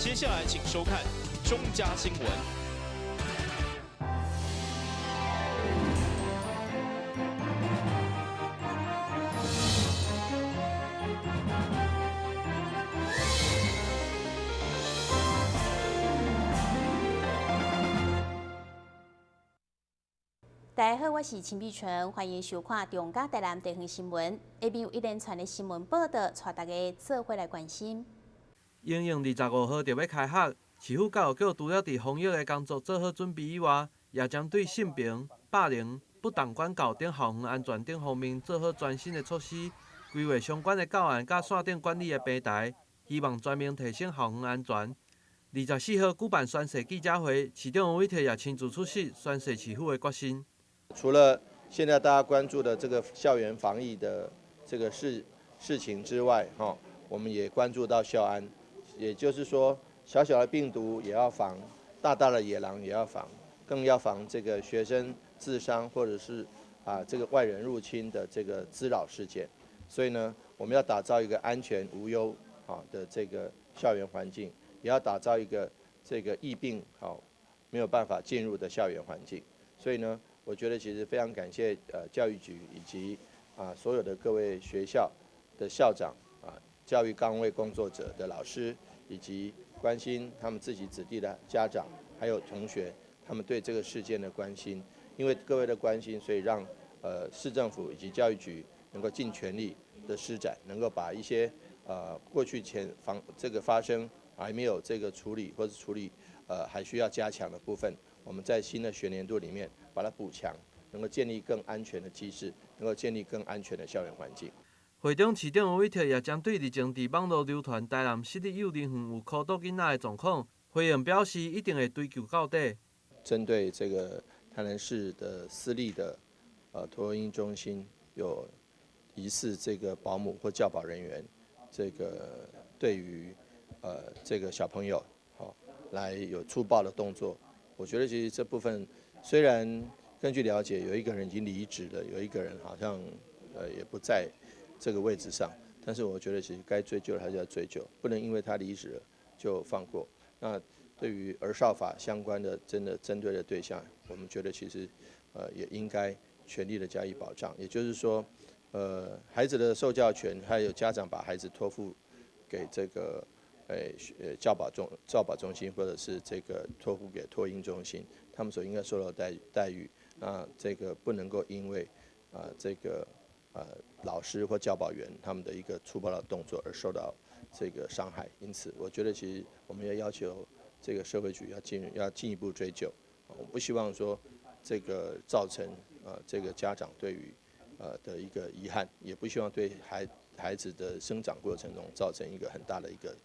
接下來請收看中嘉新聞。大家好，我是陳美純，歡迎收看中嘉台南地方新聞。下面有一連串的新聞報道，帶大家做伙來關心。英英25號就欲開學，市府教育局除了佇防疫的工作做好準備以外，也針對性平、霸凌、不當管教等校園安全等方面做好全新的措施，規劃相關的教案佮線頂管理的平台，希望全面提升校園安全。24號舉辦宣誓記者會，市長黃偉哲也親自出席宣誓市府的決心。除了現在大家關注的這個校園防疫的這個事情之外，哈，我們也關注到校安，也就是說，小小的病毒也要防，大大的野狼也要防，更要防這個學生自傷或者是這個外人入侵的這個滋擾事件。所以呢，我們要打造一個安全無憂的這個校園環境，也要打造一個這個疫病沒有辦法進入的校園環境。所以呢，我覺得其實非常感謝教育局以及所有的各位學校的校長教育崗位工作者的老師，以及關心他們自己子弟的家長，還有同學，他們對這個事件的關心。因為各位的關心，所以讓市政府以及教育局能夠盡全力的施展，能夠把一些過去前防這個發生還沒有這個處理或者處理還需要加強的部分，我們在新的學年度裡面把它補強，能夠建立更安全的機制，能夠建立更安全的校園環境。會中市長黃偉哲也針對日前佇網路流傳台南私立幼兒園有苦毒囡仔的狀況，回應表示一定會追究到底。針對這個台南市的私立的托嬰中心有疑似這個保姆或教保人員，這個對於這個小朋友來有粗暴的動作，我覺得其實這部分雖然根據了解有一個人已經離職了，有一個人好像也不在這個位置上，但是我覺得其實該追究的還是要追究，不能因為他離職了就放過。那對於兒少法相關的真的針對的對象，我們覺得其實也應該全力的加以保障。也就是說，孩子的受教權，還有家長把孩子託付給這個教保中心，或者是這個託付給托嬰中心，他們所應該受到待遇，那這個不能夠因為這個老師或教保員他們的一個粗暴的動作而受到這個傷害。因此，我覺得其實我們要要求這個社會局要進一步追究，我不希望說這個造成這個家長對於的一個遺憾，也不希望對孩子的生長過程中造成一個很大的一個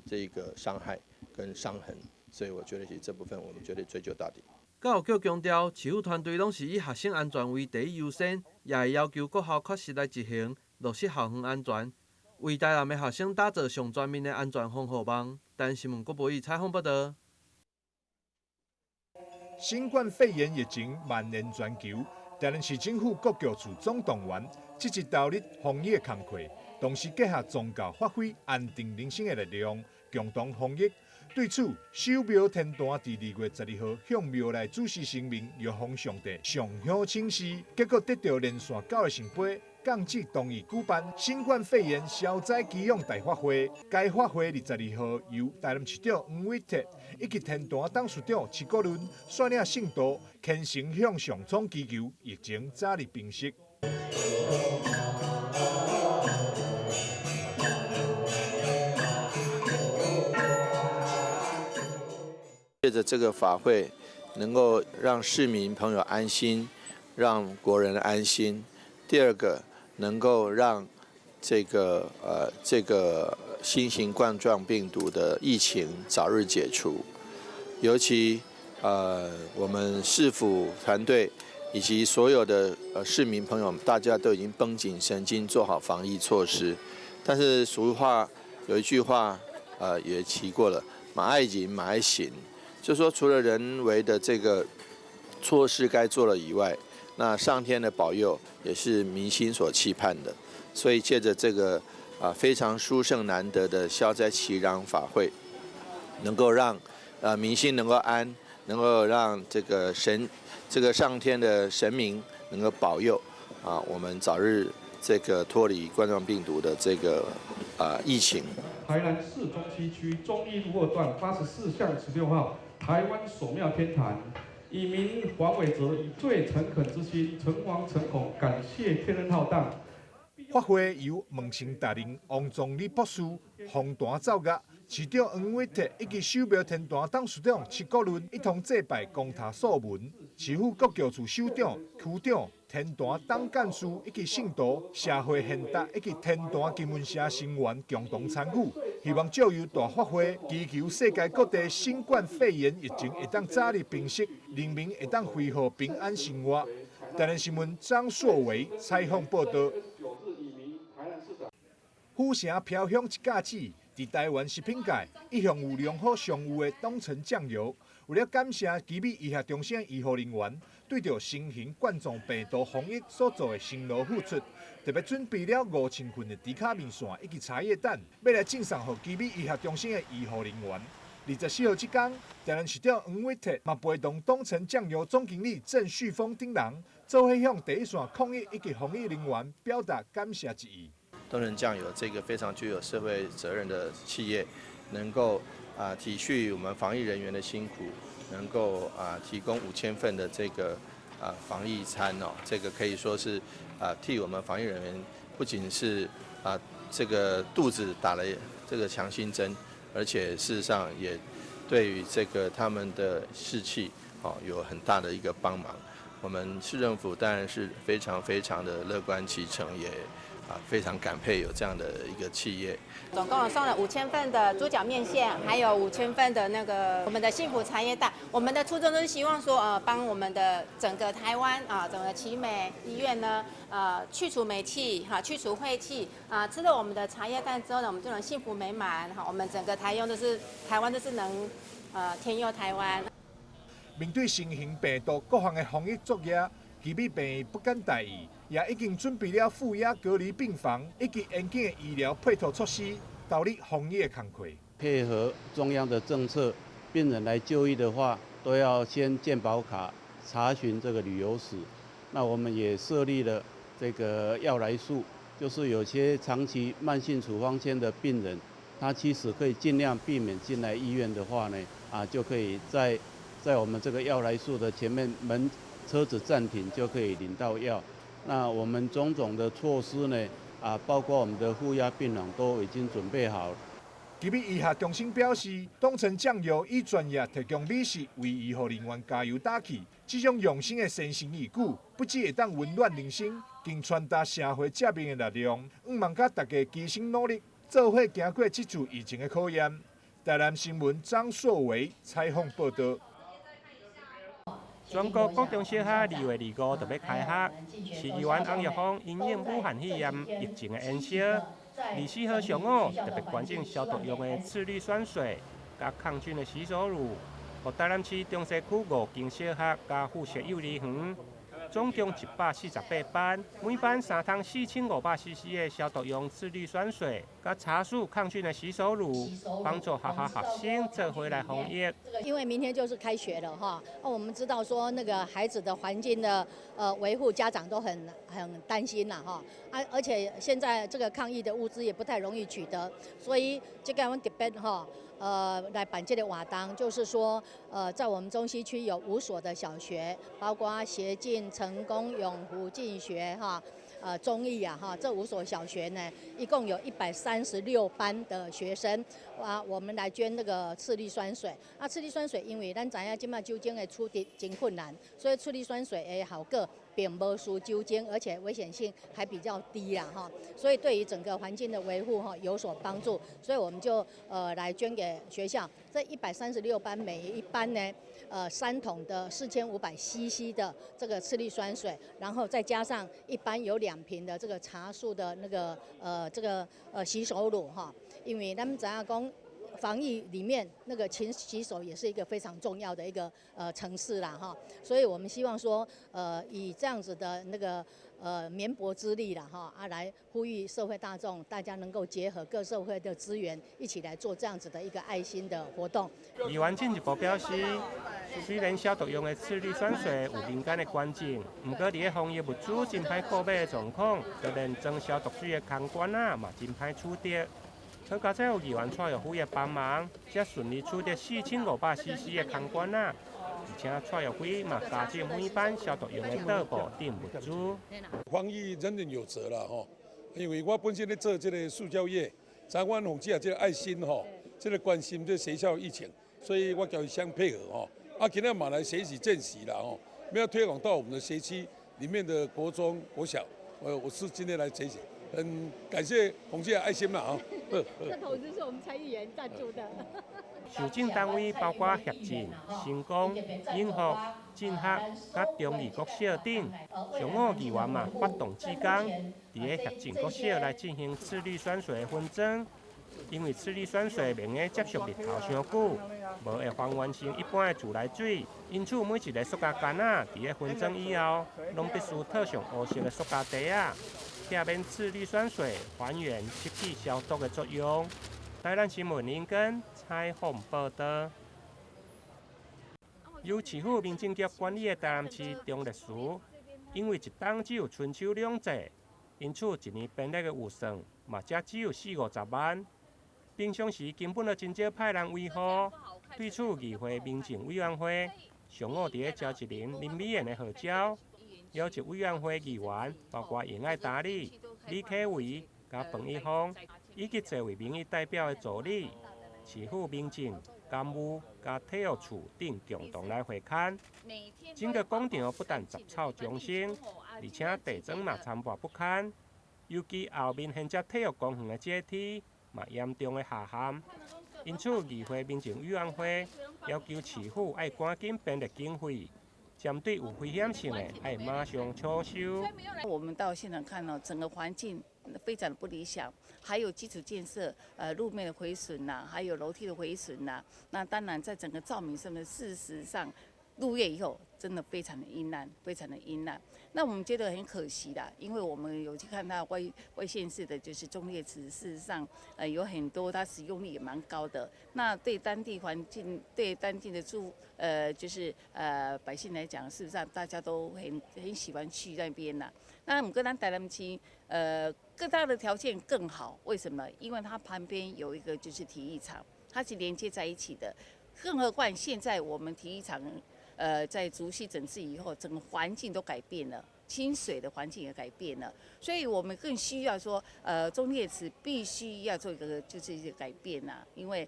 這個傷害跟傷痕，所以我覺得其實這部分我們絕對追究到底。教育局強調，市府團隊攏是以學生安全為第一優先，也會要求各校確實來執行，落實校園安全，為台南的學生打造上全面的安全防護網。台新聞郭博宇採訪報導。新冠肺炎疫情蔓延全球，台南市政府各局處總動員，積極投入防疫工作，同時結合宗教發揮安定人心的力量，共同防疫。對此，守廟天壇佇2月12號向廟內主持神明玉皇上帝上香請示，結果得到連續九个聖杯，降旨同意舉辦新冠肺炎消災祈禳大法會。該法會22號由台南市長黃偉哲以及天壇董事長徐國倫率領信徒虔誠向上蒼祈求疫情早日平息。借著這個法會，能夠讓市民朋友安心，讓國人安心。第二個，能夠讓這個新型冠狀病毒的疫情早日解除。尤其我們市府團隊以及所有的市民朋友，大家都已經繃緊神經，做好防疫措施。但是俗話有一句話，也提過了，嘛愛人嘛愛神。就說除了人為的這個措施該做了以外，那上天的保佑也是民心所期盼的。所以借著這個非常殊勝難得的消災祈禳法會，能夠讓民心能夠安，能夠讓這個神，這個上天的神明能夠保佑啊，我們早日這個脫離冠狀病毒的這個疫情。台南市中西區忠義路二段84巷16號，台灣守廟天壇，蟻民黃偉哲以最誠懇之心，誠惶誠恐，感謝天恩浩蕩。法會由門生大人王宗禮博士紅壇奏樂，市長黃偉哲以及守廟天壇董事長戚國倫一同祭拜公塔素文，市府國教處首長、區長、天壇董幹事以及信徒、社會賢達以及天壇金文社成員共同參與，希望藉由大法會祈求世界各地新冠肺炎疫情會當早日平息，人民會當恢復平安生活。台南新聞張碩偉採訪報道。府城飄香一甲子，佇台灣食品界一向有良好聲譽的東成醬油，為了感謝奇美醫學中心的醫護人員對著新型冠狀病毒防疫所做的辛勞付出，特別準備了5000份的豬跤麵線以及茶葉蛋，欲來贈送予奇美醫學中心的醫護人員。24號這工，台南市長黃偉哲嘛陪同東成醬油總經理鄭旭峰等人，做伙向第一線抗疫以及防疫人員表達感謝之意。東成醬油這個非常具有社會責任的企業，能夠體恤我們防疫人員的辛苦，能夠提供5000份的這個防疫餐哦，這個可以說是替我們防疫人員不僅是這個肚子打了這個強心針，而且事實上也對於這個他們的士氣哦有很大的一個幫忙。我們市政府當然是非常非常的樂觀其成，也非常感佩有這樣的一個企業。總共送了五千份的豬腳麵線，還有五千份的那個我們的幸福茶葉蛋。我們的初衷都是希望說，幫我們的整個台灣啊，整個奇美醫院呢，去除霉氣，哈，去除晦氣，啊，吃了我們的茶葉蛋之後呢，我們就能幸福美滿，哈，我們整個台灣都是台灣都是能，天佑台灣。面對新型病毒各項的防疫作業，奇美病院不敢大意，也已經準備了負壓隔離病房以及嚴謹的醫療配套措施，投入防疫的工課。配合中央的政策，病人來就醫的話，都要先健保卡查詢這個旅遊史。那我們也設立了這個藥來速，就是有些長期慢性處方箋的病人，他其實可以盡量避免進來醫院的話呢，就可以在我們這個藥來速的前面門車子暫停就可以領到藥。那我們種種的措施呢，包括我們的負壓病房都已經準備好了。奇美醫學中心表示，東成醬油以專業提供美食為醫護人員加油打氣，這種用心的善心義舉，不只會當溫暖人心，更傳達社會正面的力量。向望佮大家齊心努力，做伙行過這次疫情的考驗。台南新聞張碩偉採訪報道。全國國中小學2月25就欲開學，市議員翁玉峰因應武漢肺炎疫情的延燒，24號上午特別捐贈消毒用的次氯酸水、佮抗菌的洗手乳，予台南市中西區五間小學佮附設幼兒園，總共148班，每班3桶4500 cc 的消毒用次氯酸水，佮茶樹抗菌的洗手乳，幫助學校學生做伙來防疫。因為明天就是開學了哈，那我們知道說那個孩子的環境的維護，家長都很擔心啦哈，啊，而且現在這個抗疫的物資也不太容易取得，所以這個阮特別哈，來辦這個活動，就是說，在我們中西區有五所的小學，包括協進、成功、永福、進學哈，忠義啊哈，這五所小學呢，一共有136班的學生，啊，我們來捐那個次氯酸水。啊，次氯酸水因為咱知影這擺酒精的取得真困難，所以次氯酸水的效果並無輸酒精，而且危險性還比較低啦哈，所以對於整個環境的維護哈有所幫助，所以我們就來捐給學校。這136班每一班呢，3桶的4500 cc 的這個次氯酸水，然後再加上一班有2瓶的這個茶樹的那個這個洗手乳哈，因為咱知影講防疫裡面那個勤洗手也是一個非常重要的一個程式啦哈，所以我們希望說，以這樣子的那個綿薄之力啦哈啊，來呼籲社會大眾，大家能夠結合各社會的資源，一起來做這樣子的一個愛心的活動。議員進一步表示，雖然消毒用的次氯酸水有民間的捐贈，毋過佇咧防疫物資真歹購買的狀況，就連裝消毒水的空罐仔嘛真歹取得。好佳哉有議員蔡玉輝的幫忙，才順利取得4500 cc 的空罐仔，而且蔡玉輝嘛加贈每班消毒用的桌布等物資。防疫人人有責啦吼，因為我本身咧做這个塑膠業，知阮宏基啊這个愛心吼，這个關心這學校疫情，所以我共伊相配合吼。啊，今仔嘛來學習見習啦吼，欲推廣到我們的學區裡面的國中、國小，我是今天來學習。很感謝宏基的愛心啦！啊，這桶子是我們蔡議員贊助的。受贈單位包括協進、成功、永福、進學、佮中義國小等。上午議員嘛發動志工，佇咧協進國小來進行次氯酸水的分裝。因為次氯酸水袂用接觸日頭傷久，無會還原成一般的自來水，因此每一个塑膠罐仔佇咧分裝以後，攏必須套上烏色的塑膠袋仔。避免次氯酸水還原失去消毒的作用。台南新聞林根採訪報道。由市府民政局管理的台南市忠烈祠，因為一冬只有春秋兩季，因此一年編列的預算嘛，才只有四五十萬。平常時根本就真少派人維護。對此，議會民政委員會上午佇咧召集人林美妍的號召，邀集委員會議員，包括葉愛達理、李啟維、佮彭一峰，以及濟位民意代表的助理、市府民政、工務佮體育處等共同來會勘。整個廣場不但雜草叢生，而且地磚嘛殘破不堪，尤其後面連接體育公園的階梯嘛嚴重的下陷。因此，議會民政委員會要求市府愛趕緊編列經費，針對有危險性的，愛馬上搶修。我們到現場看到整個環境非常的不理想，還有基礎建設，路面的毀損吶，還有樓梯的毀損吶。那當然，在整個照明上面，事實上入夜以後，真的非常的陰暗，非常的陰暗。那我們覺得很可惜啦，因為我們有去看它外縣市的，就是忠烈祠，事實上，有很多它使用率也蠻高的。那對當地環境，對當地的住，就是百姓來講，事實上大家都很喜歡去那邊啦。那我們跟咱台南市，各大的條件更好，為什麼？因為它旁邊有一個就是體育場，它是連接在一起的。更何況現在我們體育場，在竹溪整治以後，整個環境都改變了，清水的環境也改變了，所以我們更需要說，忠烈祠必須要做一個就是一個改變呐，因為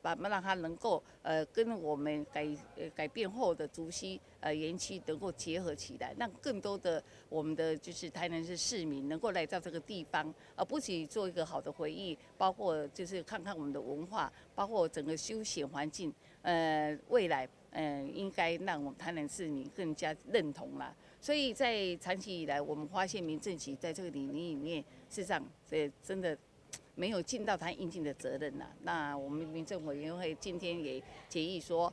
把讓它能夠跟我們改變後的竹溪園區能夠結合起來，讓更多的我們的就是台南市市民能夠來到這個地方，而不僅做一個好的回憶，包括就是看看我們的文化，包括整個休閒環境，未來。應該讓我們台南市民更加認同啦。所以在長期以來，我們發現民政局在這個領域裡面，事實上這真的沒有盡到他應盡的責任啦。那我們民政委員會今天也決議說，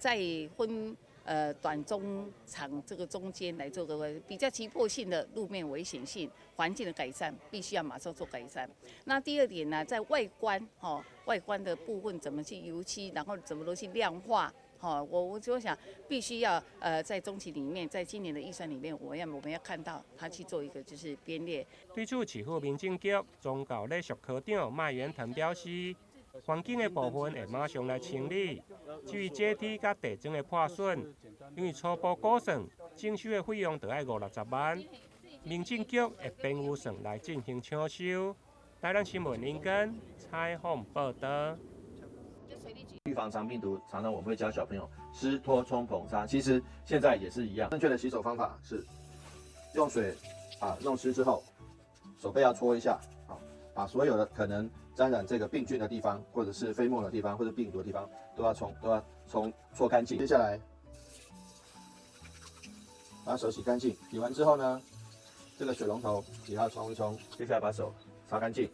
在分短中長這個中間來做個比較急迫性的路面危險性環境的改善，必須要馬上做改善。那第二點呢，在外觀外觀的部分怎麼去油漆，然後怎麼都去亮化。好，我就想必須要在中期裡面，在今年的預算裡面，我們要看到他去做一個就是編列。對此，市府民政局宗教禮俗科長麥元騰表示，環境的部分會馬上來清理。至於階梯佮地磚的破損，因為初步估算，整修的費用就愛五六十萬，民政局會編預算來進行搶修。台南新聞林根採訪報道。預防腸病毒，常常我們會教小朋友濕拖沖捧擦，其實現在也是一樣。正確的洗手方法是用水啊弄濕之後，手背要搓一下，好，把所有的可能沾染這個病菌的地方，或者是飛沫的地方，或者病毒的地方，都要搓乾淨。接下來把手洗乾淨，洗完之後呢，這個水龍頭也要沖一沖。接下來把手擦乾淨。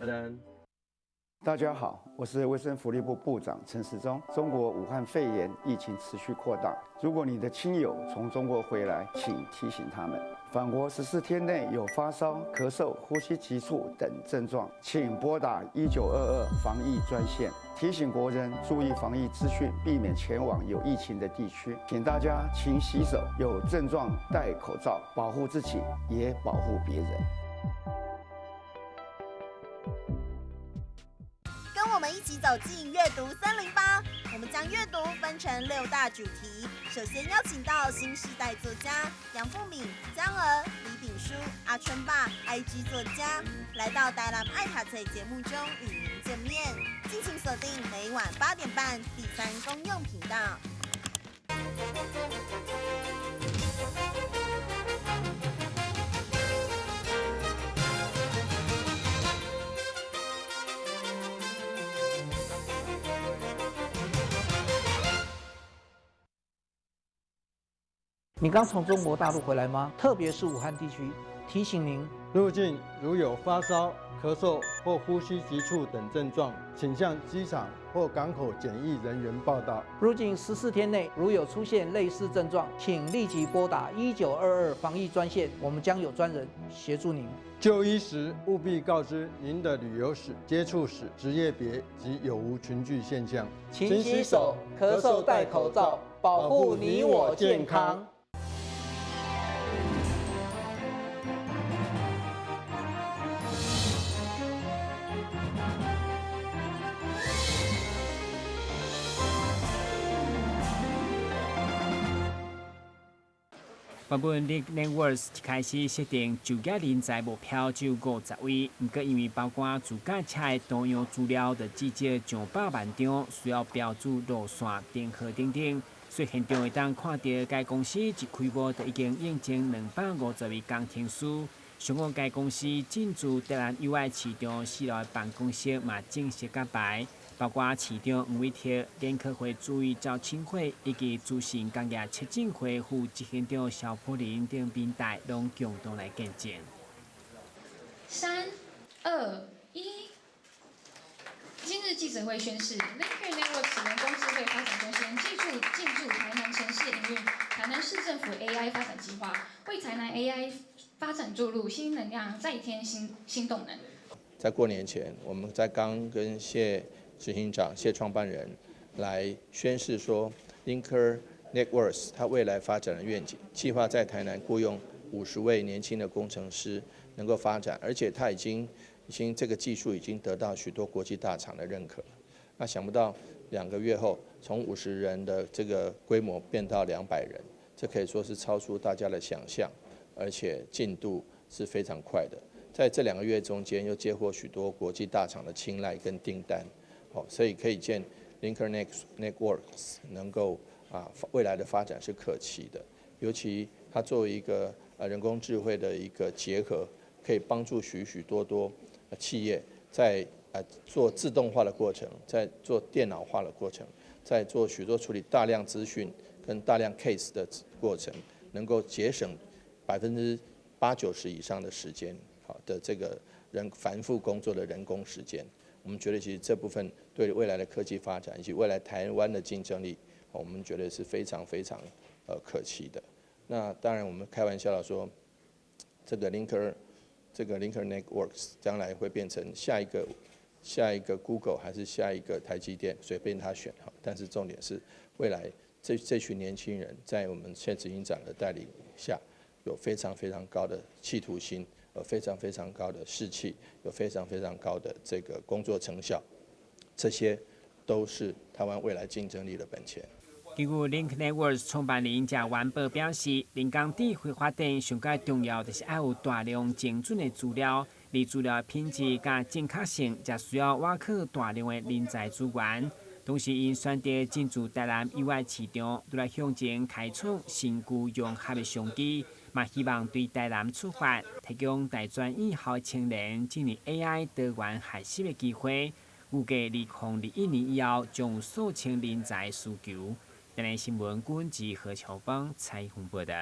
拜拜。大家好，我是卫生福利部部长陈时中。中国武汉肺炎疫情持续扩大，如果你的亲友从中国回来，请提醒他们，返国14天内有发烧、咳嗽、呼吸急促等症状，请拨打1922防疫专线。提醒国人注意防疫资讯，避免前往有疫情的地区。请大家勤洗手，有症状戴口罩，保护自己，也保护别人。跟我们一起走进阅读308，我们将阅读分成六大主题。首先邀请到新世代作家杨富敏、江娥、李炳书、阿春爸、IG 作家，来到台南爱读册节目中与您见面。敬请锁定每晚8点半第三公用频道。你刚从中国大陆回来吗？特别是武汉地区，提醒您：入境如有发烧、咳嗽或呼吸急促等症状，请向机场或港口检疫人员报到。入境14天内如有出现类似症状，请立即拨打1922防疫专线，我们将有专人协助您。就医时务必告知您的旅游史、接触史、职业别及有无群聚现象。勤洗手，咳嗽戴口罩，保护你我健康。原本 Link Networks 一开始设定就业人才目标只有50位，毋过因为包括自驾车的图样资料，就至少上百万张，需要标注路线、灯号等等，所以现场会当看到该公司一开幕就已经应征250位工程师。上午该公司进驻台南友爱市场四楼的办公室嘛正式揭牌，包括市长黄伟哲、联科会主委赵清慧以及资讯工业促进会副执行长萧柏林等民代拢共同来见证。三、二、一。今日记者会宣示，Linker Networks 人工智慧发展中心进驻台南城市营运台南市政府 AI 发展计划，为台南 AI 发展注入新能量，再添新动能。在过年前，我们在刚跟谢执行长、谢创办人来宣示说，Linker Networks 它未来发展的愿景，计划在台南雇佣50位年轻的工程师，能够发展，而且他已经这个技术已经得到许多国际大厂的认可。那想不到2个月后，从50人的这个规模变到200人，这可以说是超出大家的想象，而且进度是非常快的。在这2个月中间，又接获许多国际大厂的青睐跟订单，哦，所以可以见 Linker Networks 能够未来的发展是可期的。尤其它作为一个人工智慧的一个结合，可以帮助许许多多企业在做自动化的过程，在做电脑化的过程，在做许多处理大量资讯跟大量 case 的过程，能够节省80%-90%以上的时间，好的这个人繁复工作的人工时间，我们觉得其实这部分对未来的科技发展以及未来台湾的竞争力，我们觉得是非常非常可期的。那当然我们开玩笑的说，这个 Linker Networks 将来会变成下一个 Google 还是下一个台积电，随便他选哈。但是重点是未来这群年轻人在我们谢执行长的带领下，有非常非常高的企图心，有非常非常高的士气，有非常非常高的这个工作成效，这些都是台湾未来竞争力的本钱。根据 Link Networks 创办人谢元宝表示，人工智慧发展上盖重要就是爱有大量精准的资料，而资料的品质佮正确性，才需要倚靠大量的人才资源。同时，𪜶选择进驻台南以外市场，欲来向前开创新旧融合的商机，嘛希望对台南出发，提供大专院校青年进入 AI 多元学习的机会。预计2021年以后，将有数千人才需求。台南新闻军及何乔芳采访报道。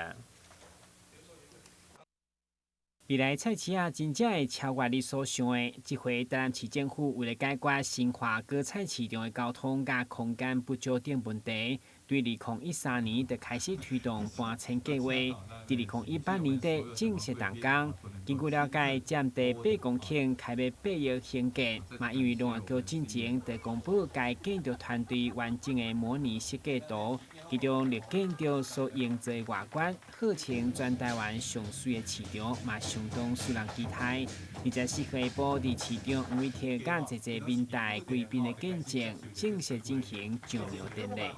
未來菜市仔真正會超越你所想的。這回台南市政府為了解決新化果菜市場的交通佮空間不足等問題，對2013年就開始推動搬遷計劃，佇2018年底正式動工。根據了解，佔地8公頃，開欲8億興建，嘛因為農業局進前就公布該建築團隊完整的模擬設計圖，其中綠建築所營造的外觀，號稱全台灣上媠的市場，嘛相當使人期待。24號下晡，佇市長黃偉哲佮濟濟民代貴賓的見證，正式進行上梁典禮。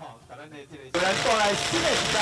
為咱帶來新的一天。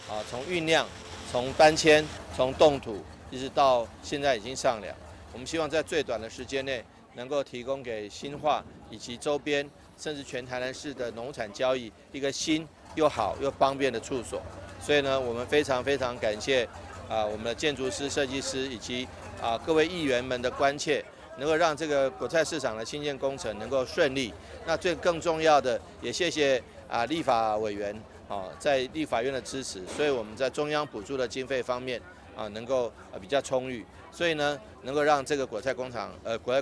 啊，從醞釀、從搬遷、從動土，一直到現在已經上梁。我們希望在最短的時間內，能夠提供給新化以及周邊，甚至全台南市的農產交易一個新又好又方便的處所。所以呢，我們非常非常感謝啊，我們的建築師、設計師以及啊各位議員們的關切，能夠讓這個果菜市場的興建工程能夠順利。那最更重要的，也謝謝啊立法委員啊在立法院的支持，所以我們在中央補助的經費方面啊能夠比較充裕，所以呢能夠讓這個果菜工廠果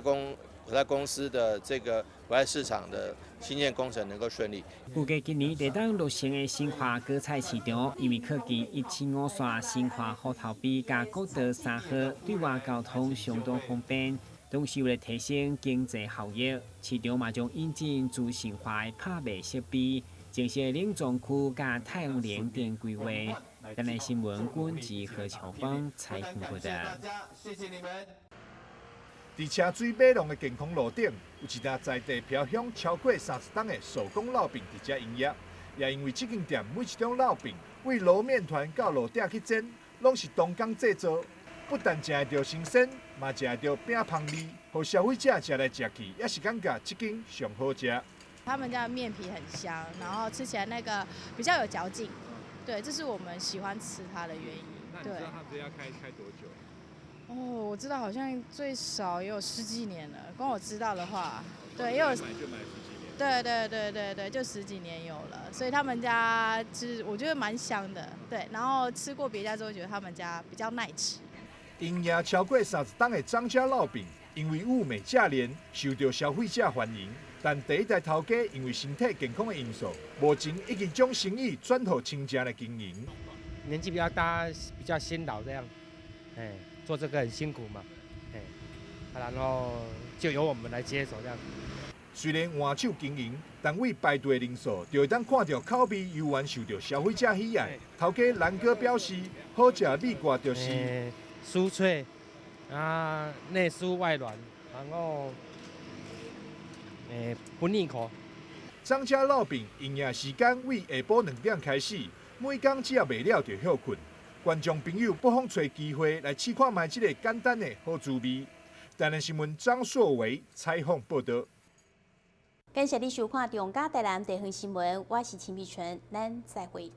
菜公司的這個果菜市場的興建工程能夠順利。預計今年底當落成的新化果菜市場，因為靠近175線新化虎頭埤佮國道3號，對外交通相當方便。同時為了提升經濟效益，市場嘛將引進資訊化的拍賣設備，增設冷藏區佮太陽能等規劃。台南新聞軍及何巧芳採訪報導。謝謝你們。佇車水馬龍的健康路頂，有一家在地飄香超過30冬的手工烙餅佇遮營業。也因為這間店每一種烙餅，為滷麵團到爐鼎去煎，攏是當工製作，不但食會著新鮮，嘛食會著餅芳味，予消費者食來食去，也是感覺這間上好食。他們家的麵皮很香，然後吃起來那個比較有嚼勁，對，這是我們喜歡吃它的原因。那你知道他們這家開多久？哦，我知道，好像最少也有十幾年了。光我知道的話，對，因為買就買十幾年。對對對對對，就十幾年有了，所以他們家其實我覺得蠻香的，對。然後吃過別家之後，覺得他們家比較耐吃。營業超過30冬的張家烙餅，因為物美價廉，受到消費者歡迎。但第一代頭家因為身體健康的因素，目前已經將生意轉予親戚來經營。年紀比較大，比較辛勞這樣，哎。做這個很辛苦嘛，哎，然後就由我們來接手這樣。雖然換手經營，但為排隊人數就會當看著口味猶原受著消費者喜愛。頭家蘭哥表示，好食秘訣就是酥脆啊，內酥外軟，然後不膩口。張家烙餅營業時間為下晡2點開始，每工只要賣了就歇睏。觀眾朋友不妨揣機會來試看覓這个簡單的好滋味。台南新聞張碩維採訪報導。感謝你收看《中嘉台南地方新聞》，我是秦碧純，咱再會。